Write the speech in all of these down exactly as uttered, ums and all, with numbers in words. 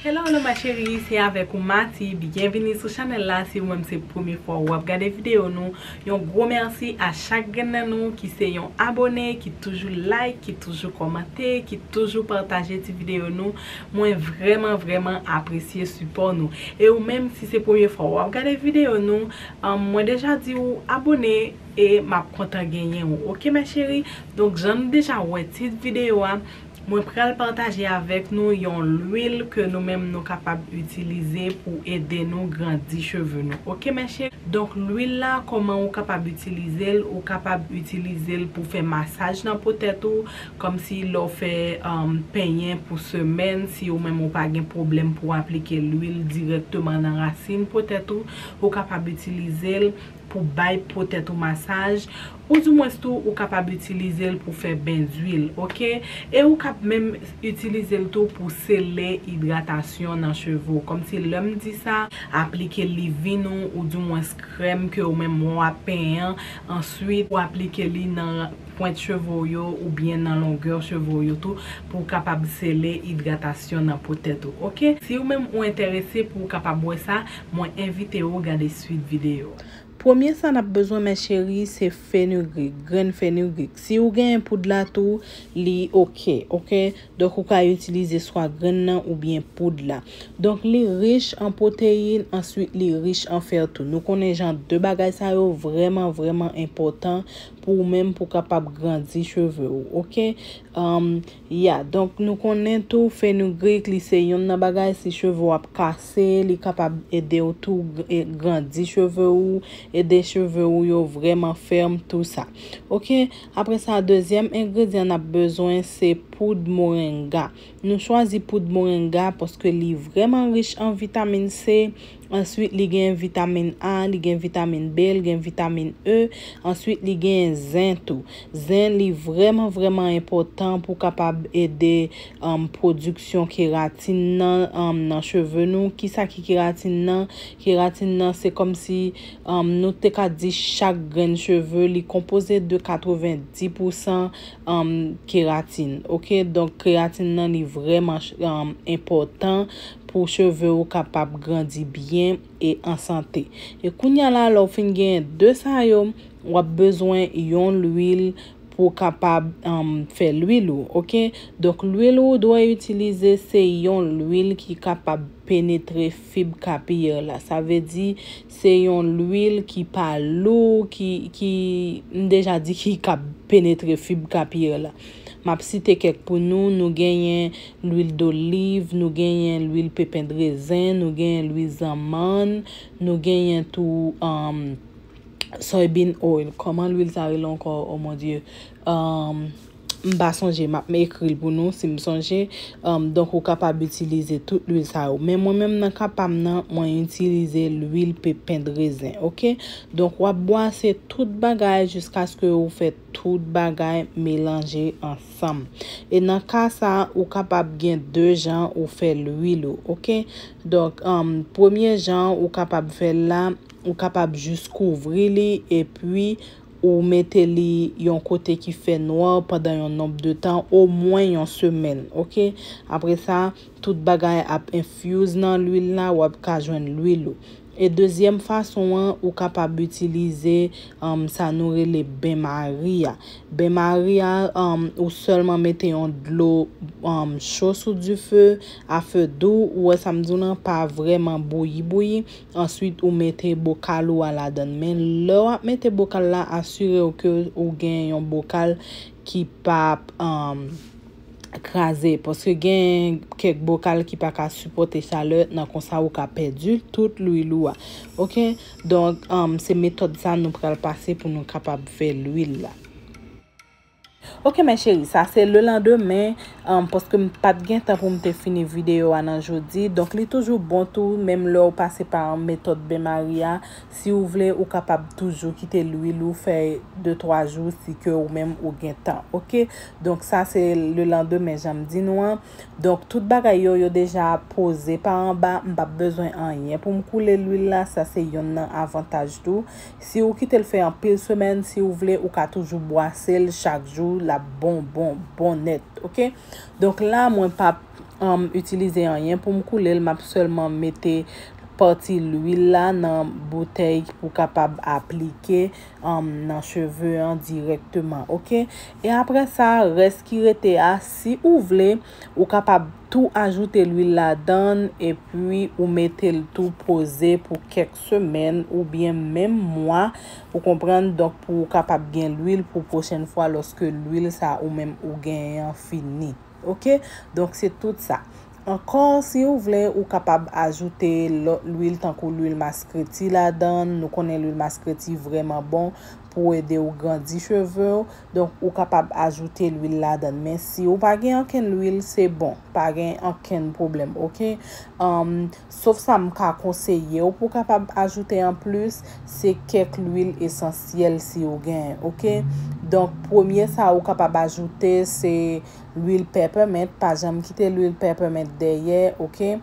Hello, hello, ma chérie, se avèk ou Mati. Byenvini sou chanèl la. Si ou menm se premye fwa w ap gade videyo nou, yon gwo mèsi a chak grenn nan nou ki se yon abone, ki toujou like, ki toujou kòmante, ki toujou pataje ti videyo nou. Mwen vrèman, vrèman apresye sipò nou. E ou menm, si se premye fwa w ap gade videyo nou, um, mwen deja di ou abone e m ap kontan genyen ou. Oke, ma chérie? Donk, jan nou deja wè tit videyo a, mwen pral pataje avèk nou yon lwil ke nou menm nou kapab itilize pou ede nou grandi cheve nou. Oke, ma chérie? Donk, lwil la, kòman ou kapab itilize l? Ou kapab itilize l pou fè masaj nan po tèt ou, kòmsi lè w fè, um, penyen pou semèn, si ou menm ou pa gen pwoblèm pou w aplike lwil dirèkteman nan rasin po tèt ou, ou kapab itilize l pou bay po tèt ou masaj, oudimwens tou ou kapab itilize l pou fè ben zwil, oke? E ou kab menm itilize l tou pou sele idratasyon nan cheve w. Kòmsi lè m di sa, aplike leave-in ou, oudimwens krèm ke ou menm w ap penyen an, answit ou aplike li nan pwent cheve w yo oubyen nan longè cheve w yo tou pou w kapab sele idratasyon nan po tèt ou, oke? Si ou menm ou enterese pou w kapab wè sa, mwen envite w gade swit videyo a. Premye sa n ap bezwen, ma chérie, se fenugreek, grenn fenugreek. Si ou genyen poud la tou, li oke, oke? Donk, ou ka itilize swa grenn nan oubyen poud la. Donk, li rich an pwoteyin, answit, li rich an fè tou. Nou konnen jan de bagay sa yo vrèman, vrèman enpòtan pou ou menm pou w kapab grandi cheve w, oke? Um, ya, donk, nou konnen tou fenugreek, li se yonn nan bagay, si cheve w ap kase, li kapab ede w tou gr-, e, grandi cheve w, ede cheve w yo vrèman fèm, tou sa. Oke, apre sa, dezyèm engredyan n ap bezwen, se poud moringa. Nou chwazi poud moringa paske li vrèman rich an vitamin C. Answit, li gen vitamin A, li gen vitamin B, li gen vitamin E. Answit, li gen zen tou. Zen, li vrèman, vrèman enpòtan pou kapab ede, um, pwodiksyon keratin nan, um, nan cheve nou. Kisa ki keratin nan? Keratin nan, se kòmsi, um, nou te ka di chak grenn cheve, li konpoze de katrevenndis pousan, um, keratin. Oke? Donk, keratin nan, li vrèman, um, enpòtan pou cheve w kapab grandi byen e an sante. E kounye a la, lè w fin genyen de sa yo, w ap bezwen yon lwil pou w kapab, um, fè lwil ou, oke? Donk, lwil ou dwe itilize, se yon lwil ki kapab penetre fib kapilè la. Sa vle di, se yon lwil ki pa lou, ki, ki, m deja di ki ka penetre fib kapilè la. M ap site kèk pou nou. Nou genyen lwil doliv, nou genyen lwil pepen drezen, nou genyen lwil zanmann, nou genyen tou, um, soybean oil. Kòman lwil sa rele ankò? Oh mon Dieu. Um, m pa sonje, m ap ekri l pou nou si m sonje. Um, donk, ou kapab itilize tout lwil sa yo. Men mwen menm nan ka pa m nan, mwen itilize lwil pepen drezen, oke? Donk, w ap bwase tout bagay jiskaske ou fè tout bagay melanje ansanm. E nan ka sa, ou kapab gen de jan ou fè lwil ou, oke? Donk, um, premye jan ou kapab fè l la, ou kapab jis kouvri li epi ou mete li yon kote ki fè nwa pandan yon nonb de tan, omwen yon semèn, oke? Apre sa, tout bagay ap enfuse nan lwil la, w ap ka jwenn lwil ou. E dezyèm fason an, ou kapab itilize, um, sa nou rele ben mari a. Ben mari a, um, ou sèlman mete yon dlo, um, cho sou dife, a fe dou, ou wè sa m di w lan, pa vrèman bouyi, bouyi. Answit, ou mete bokal ou a ladann. Men lè w ap mete bokal la, asire w ke ou gen yon bokal ki p ap, um, kraze. Paske gen kèk bokal ki pa ka sipòte chalè, nan konsa ou ka pèdi tout lwil ou a. Oke? Donk, um, se metòd sa nou pral pase pou nou kapab fè lwil la. Oke, mes chéris, sa se lelandemen, um, paske m pa t gen tan pou m te fini videyo a nan jodi. Donk, li toujou bon tou, menm lè w pase pa metòd ben mari a, si w vle, ou kapab toujou kite lwil ou fè de twa jou, si ke ou menm ou gen tan, oke? Donk, sa se lelandemen, jan m di nou an. Donk, tout bagay yo, yo deja poze pa anba. M p ap bezwen anyen pou m koule lwil la. Sa se yonn nan avantaj tou. Si ou kite l fè anpil semèn, si ou vle, ou ka toujou bwase l chak jou, l ap bon, bon, bon nèt, oke? Donk la, mwen p ap, um, itilize anyen pou m koule l, m ap sèlman mete pati lwil la nan boutèy pou kapab aplike, um, nan cheve an dirèkteman, oke? E apre sa, rès ki rete a, si ou vle, ou kapab tou ajoute lwil ladan l, epi ou mete l tou poze pou kèk semèn oubyen menm mwa, ou konprann? Donk, pou ou kapab gen lwil pou pwochèn fwa lòske lwil sa ou menm ou genyen an fini. Oke? Donk, se tout sa. Ankò, si ou vle, ou kapab ajoute lòt lwil, tankou lwil maskreti ladan l. Nou konnen lwil maskreti vrèman bon pou ede w grandi cheve w. Donk, ou kapab ajoute lwil ladan l. Men si ou pa gen ankenn lwil, se bon. Pa gen ankenn pwoblèm, oke? Um, sof sa m ka konseye w pou w kapab ajoute anplis, se kèk lwil esansyèl si ou genyen, oke? Donk, premye sa ou kapab ajoute, se lwil peppermint, pa janm kite lwil peppermint dèyè, oke?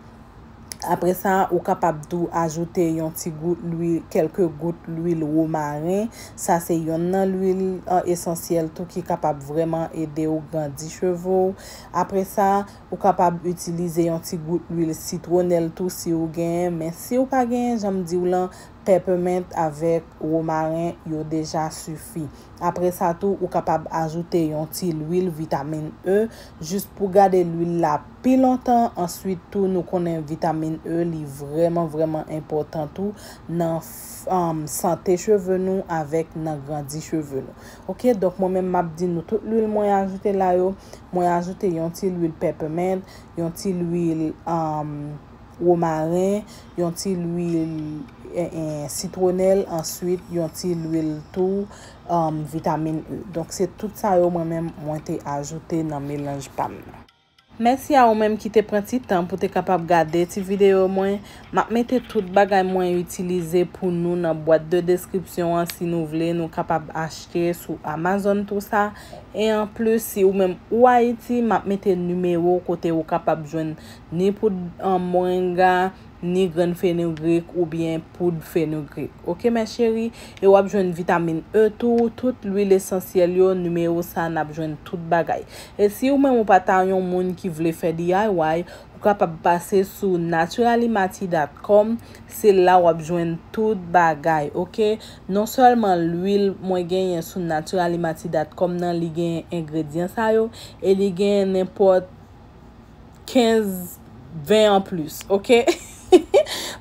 Apre sa, ou kapab tou ajoute yon ti gout lwil, kèlke gout lwil womaren. Sa se yonn nan lwil, euh, esansyèl tou ki kapab vrèman ede w grandi cheve w. Apre sa, ou kapab itilize yon ti gout lwil sitwonèl tou si ou genyen. Men si ou pa genyen, jan m di w lan, peppermint avèk womaren, yo deja sifi. Apre sa tou, ou kapab ajoute yon ti lwil vitamin E, jis pou gade lwil la pi lontan. Answit tou, nou konnen vitamin E, li vrèman, vrèman enpòtan tou nan f-, um, sante cheve nou avèk nan grandi cheve nou. Oke, donk mwen menm m ap di nou tout lwil mwen ajoute la yo. Mwen ajoute yon ti lwil peppermint, yon ti lwil, um, womaren, yon ti lwil, eh, eh, sitwonèl, answit yon ti lwil tou, um, vitamin E. Donk, se tout sa yo mwen menm mwen te ajoute nan melanj pa m nan. Mèsi a ou menm ki te pran ti tan pou te kapab gade ti videyo mwen. M ap mete tout bagay mwen itilize pou nou nan bwat de deskripsyon an. Si nou vle, nou kapab achte sou Amazon tou sa. E anplis, si ou menm ou Ayiti, m ap mete nimewo kote ou kapab jwenn ni poud, um, moringa, ni grenn fenugreek oubyen poud fenugreek. Oke, mes chéries? E w ap jwenn vitamin E tou, tout lwil esansyèl yo, nimewo sa, n ap jwenn tout bagay. E si ou menm ou pa ta yon moun ki vle fè D I Y, ou kapab pase sou naturalimati dot com, se la w ap jwenn tout bagay, oke? Non sèlman lwil mwen genyen sou naturalimati dot com nan, li genyen engredyan sa yo, e li genyen nenpòt kenz, ven anplis, oke?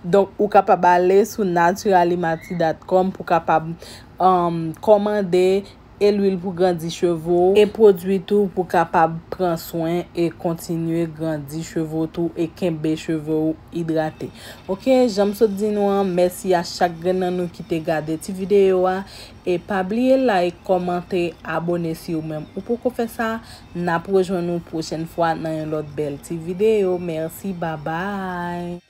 Donk, ou kapab ale sou naturalimati dot com pou kapab, um, kòmande e lwil pou grandi cheve w, e pwodui tou pou kapab pran swen e kontinye grandi cheve w tou e kenbe cheve w idrate. Oke, jan m sot di nou an, mèsi a chak grenn nan nou ki te gade ti videyo a. E pa bliye like, kòmante, abone si ou menm ou poko fè sa. N ap rejwenn ou pwochèn fwa nan yon lòt bèl ti videyo. Mèsi, babay!